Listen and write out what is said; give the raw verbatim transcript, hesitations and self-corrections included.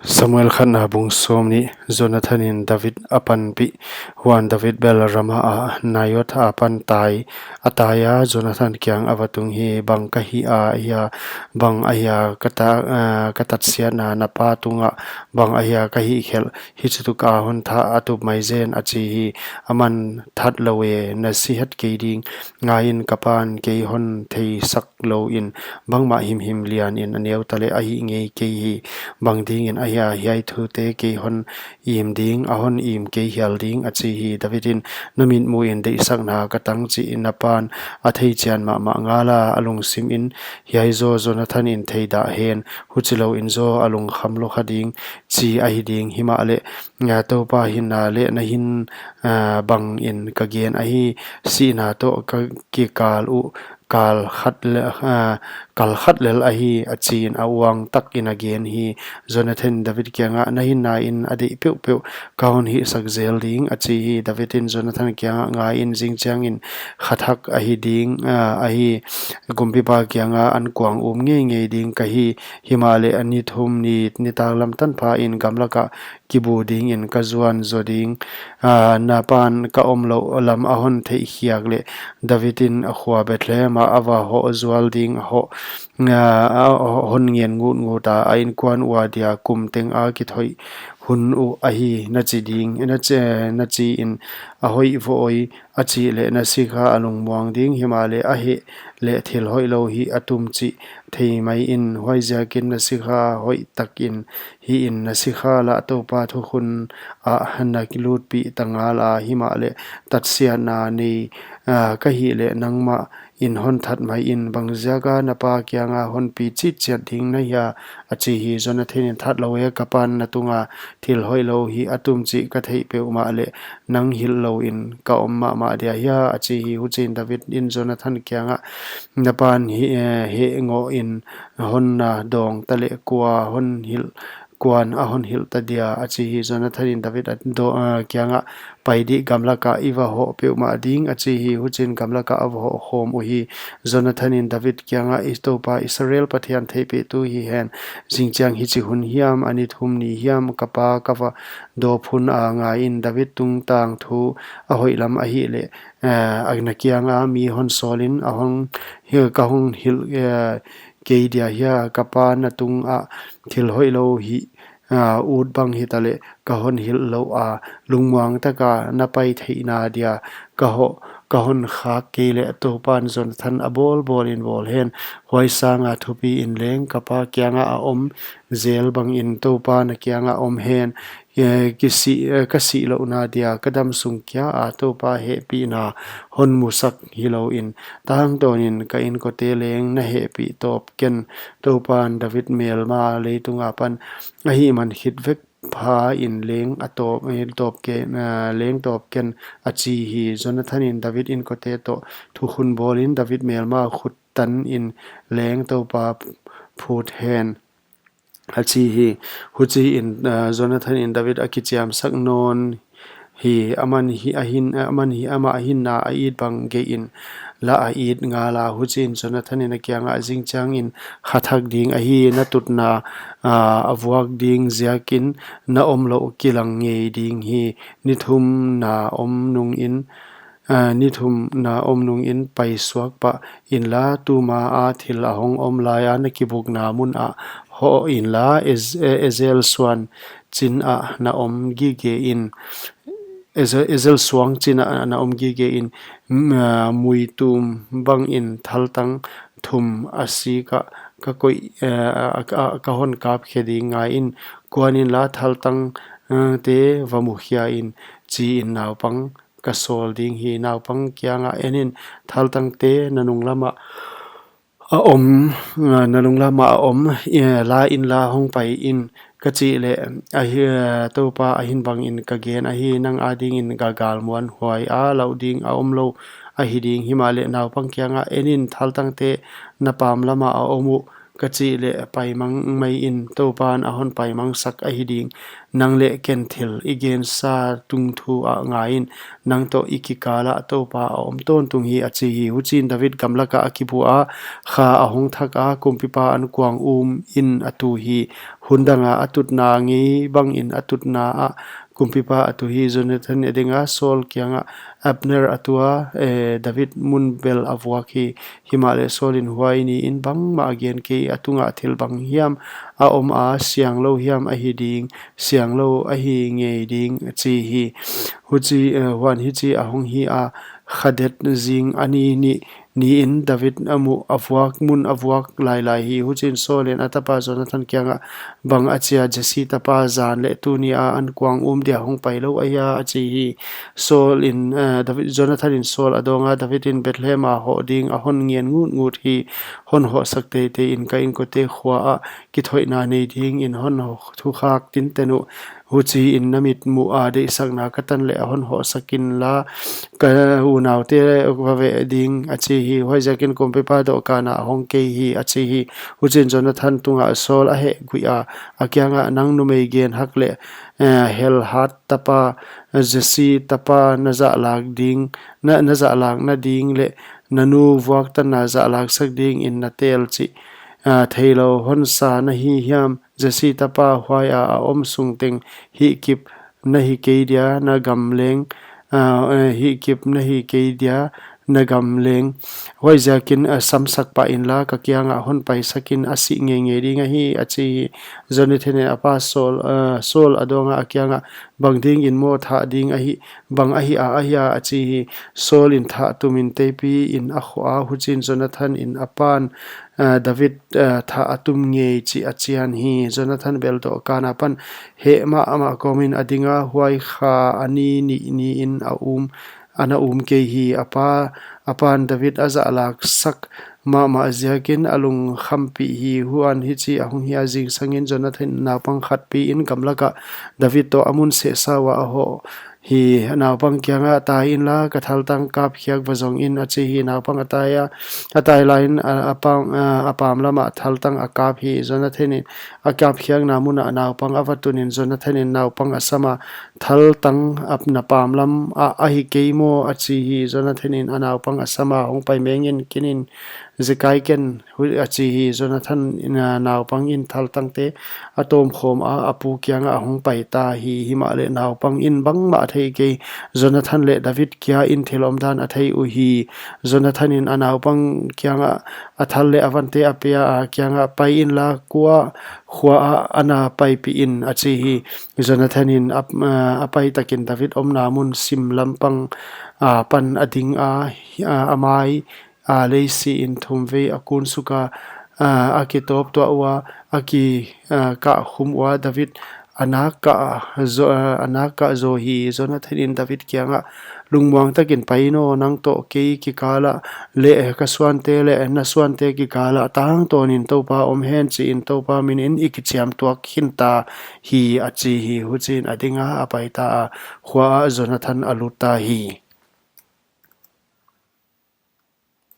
Samuel khatna bung sawmnih. Jonathan in David a panpih. Huan David bel Rama ah Naioth a pan tai. A tai a, Jonathan kiang a va tung hi, bang ka hih a hia, bang ahia ka ta, ah, ka tatsiatna na pa tungah, bang ahia ka hihkhelh, hichituk a hon thah a tup mai zen, a chi hi. Aman, that lou e, na si het kei ding, ngaiin ka pan kei hon theisak lou in, bangmah himhim lian in a neu ta leh a hih ngei kei hi. Bang dingin ahia hiai thute kei hon im ding, a hon im kei hial ding, a chi hi. David in, na mitmuh in deihsakna ka tang chih na pan a thei chian mahmah ngal a, a lungsim in, hiai zaw Jonathan in thei dah hen, huchi lou in zaw a lungkham lou kha ding, chi ahi ding. Himahleh, ah, Toupa hinna leh na hin, ah, bang in ka gen ahi, sihna toh ka kikal uh, kal khat le, ah, kal khat lel ahi, a chi in a uang tak in a gen hi. Jonathan in David kiangah, na hinna in a deih peuhpeuh ka hon hihsak zel ding, a chi hi. David in Jonathan kiangah, ngaiin, zingchiang in kha thak ahi ding, ah, ahi, kumpipa kiangah ankuang um ngeingei ding ka hi. Himahleh ni thum ni, nitaklam tanpha in gamlak ah kibu ding in ka zuan zo ding, ah, na pan ka om louh lam a hon theih khiak leh, David in a khua Bethlehem ah a va hoh zual ding a hoh, ah, a hon ngen ngutngut a, a inkuan ua dia kum teng a kithoih hun uh ahi, na chi ding, na chi, na chi in, a hoih vo oi, a chih leh na sikha a lungmuang ding, himahleh a heh leh thil hoih lou hi a tum chih thei mai in, huaiziakin na sikha hoih tak in hi in, na sikha lah Toupa thukhun ah na lutpih ta ngal a, himahleh tatsiatna nei, ah, ka hih leh nangmah in hon that mai in, bangziak a na pa kianga hon pi chitchiat ding na hia, a chi hi. Jonathan in, that lou e, ka pan na tunga thil hoih lou hi a tum chih ka theih peuhmah leh nang hilh lou in ka om mahmah dia hia, a chi hi. Huchiin David in Jonathan kiangah, na pan hi, eh, heh ngoh in hon na dawng ta leh kua hon hilh, kuan a hon hilh ta dia, a chi hi. Jonathan in David a do, eh, kiangah, pai dih, gamlak ah i va hoh peuhmah ding, a chi hi. Huchiin gamlak ah a va hoh khawm uhi. Jonathan in David kiangah, i Toupa Israel Pathian theihpihtu hi hen, zingchiang hichi hun hiam, a ni thum ni hiam, ka pa ka va dawp hun a, ngaiin, David tungtang thu a hoih lam ahih leh, eh, a na kianga mi hon sawl in, a hon hilh, ka hon hilh, eh, kei dia hia, ka pa na tungah thil hoih lou hi, ah, ut bang hita leh ka hon hilh lou a, lungmuang taka na pai theihna dia ka hoh, ka hon khak kei leh Toupan Jonathan a bawlbawl in bawl hen. Huai sanga thupi in leng ka pa kianga a om zel bangin Toupa na kianga om hen. Eh, kisi, eh, ka sih louhna dia ka damsung kia a Toupa hehpihna hon musak hilou in, tangtawnin ka inkote leng na hehpih tawp ken. Toupan David melma leitunga pan a hihman khit vek pha in leng a tawp, eh, tawp ke, eh, leng tawp ken, a chi hi. Jonathan in David inkote toh thukhun bawlin David melma khut tan in leng Toupa phut hen, a chi hi. Huchiin, eh, Jonathan in David a kichiamsak nawn hi, aman hi a hin, aman hi amah hinna a it bang gei in lah a it ngal a. Huchiin Jonathan in a kiangah, zingchiangin kha thak ding ahi, na tutna, ah, a vuak ding ziakin na om louh kilang ngei ding hi. Ni thum na om nungin, ah, ni thum na om nungin pai suak pah inla, tuma a thil a hong om laia na kibukna mun ah hoh inla, Ez-, eh, Ezel suan chin ah na om gige in, Eze-, Ezel suang chin ah na om gige in, mm, ah, muitum bangin thaltang thum a sik ah ka koih, eh, a, a, ka hon kap khe ding, ngaiin, kuan inla, thaltang, eh, te va mukhia in, chi in naupang ka sawl ding hi. Naupang kiangah, en in, thaltangte na nunglam ah a om, na nunglam ah a om, eh, la inla hong pai in, ka chih leh, ahi, eh, Toupa a hin bangin ka gen ahi, nang adingin ka galmuan huai a, lauh ding a om lou ahi ding. Himahleh naupang kiangah, en in, thaltangte na pam lam ah a om uh, ka chih leh paimang mai in, Toupan a hon paimangsak ahi ding. Nang leh ken thil i gensa tungthu ah ngai in, nang toh i kikal ah Toupa a om tawntung hi, a chi hi. Huchiin David gamlak ah a kibu a, kha a hong thak a, kumpipa ankuang um in a tu hi. Hun dang a a tutna ngei bang in a tutna ah kumpipa a tu hi. Jonathan a ding a, Saul kiang ah Abner a tu a, eh, David mun bel a vuak hi. Himahleh Saul in huai ni in bangmah a gen kei, a tung ah thil bang hiam a om a, siang lou hiam ahi ding, siang lou ahi ngei ding, a chi hi. Huchi, eh, huan hichi a hong hi a, kha det zing a ni ni, ni in David a mu a vuak, mun a vuak lailai hi. Huchiin Saul in a tapa Jonathan kiang ah, bang achia Jesse tapa zan leh tuni a ankuang um dia hong pai lou ahia, a chi hi. Saul in, eh, David, Jonathan in Saul a dawng a, David in Bethlehem a hoh ding a hon ngen ngutngut hi. Hon hohsak teitei in, ka inkuante khua ah kithoihna nei ding in hon thukhak tinten uh. Huchiin na mitmuh a deihsakna ka tan leh a hon hohsak inla, ka unaute va veh ding, a chi hi. Huaiziakin kumpipa dohkan ah a hong kei hi, a chi hi. Huchiin Jonathan tung ah Saul a hehguih a, a kiang ah, nang numei gen hak leh, eh, Helkat tapa, Jesse tapa na zahlak ding, na, na zahlakna ding leh na nu vuaktanna zahlaksak ding in na tel chih, ah, theilou hon sa na hi hiam? Jesse tapa huai a a om sung teng hihkip na hi kei dia, na gam leng, ah, eh, hihkip na hi kei dia, na gam leng. Huaiziakin, ah, samsak pah inla, ka kiang ah hon paisak in, a sih ngeingei ding ahi, a chi hi. Jonathan in a pa Saul, ah, Saul a dawng a, a kiang ah, bang ding in maw thah ding ahi, bang ahi a, ahia, a chi hi. Saul in thah tum in teipi in a khoh a, huchiin Jonathan in a pan, ah, David, ah, thah a tum ngei chih a chian hi. Jonathan bel dohkan apan heh mahmah kawm in a ding a, huai kha a ni ni, ni in a um, ana um kei hi. A pa, a pan David a zahlaksak mahmah ziakin a lungkhampih hi. Huan hichi a hong hi a, zingsang in Jonathan in naupang khat pi in gamlak ah David toh a mun sehsa ua a hoh hi. Naupang kiang ah, tai inla, ka thaltang kapkhiak va zong in, a chi hi. Naupang a tai a, a tai lai in, a, a pam, a, a pam lam ah thaltang a kap hi. Jonathan in a kapkhiakna mun ah naupang a va tun in, Jonathan in naupang a sam a, thaltang a na pam lam ah ahi kei maw, a chi hi. Jonathan in a naupang a sam a, hong pai meng in, kin in, zekai ken, hu-, a chi hi. Jonathan in, a, naupang in thaltangte a tawmkhawm a, a pu kiang ah a hong pai ta hi. Himahleh naupang in bangmah a thei kei, Jonathan leh David kia in thil omdan a thei uhi. Jonathan in a naupang kiang ah a thal leh a vante a pia a, kiang ah, pai inla, kua khua ah ana paipih in, a chi hi. Jonathan in a, a, a pai takin David omna mun sim lam pang, a, pan a ding a, a, a mai, a, leisi in thumvei a kun suk a, a, a kitawp tuah ua, a ki, a, kah khum ua, David a nak kah zo-, a, a nak kah zaw hi. Jonathan in David kiang ah, lungmuang takin pai in aw, nang toh kei kikal ah leh ka suante leh na suante kikal ah tangtawn in Toupa om hen, chi in Toupa min in i kichiam tuak khin ta hi, a chi hi. Huchiin a ding a, a pai ta a, khua ah Jonathan a lut ta hi.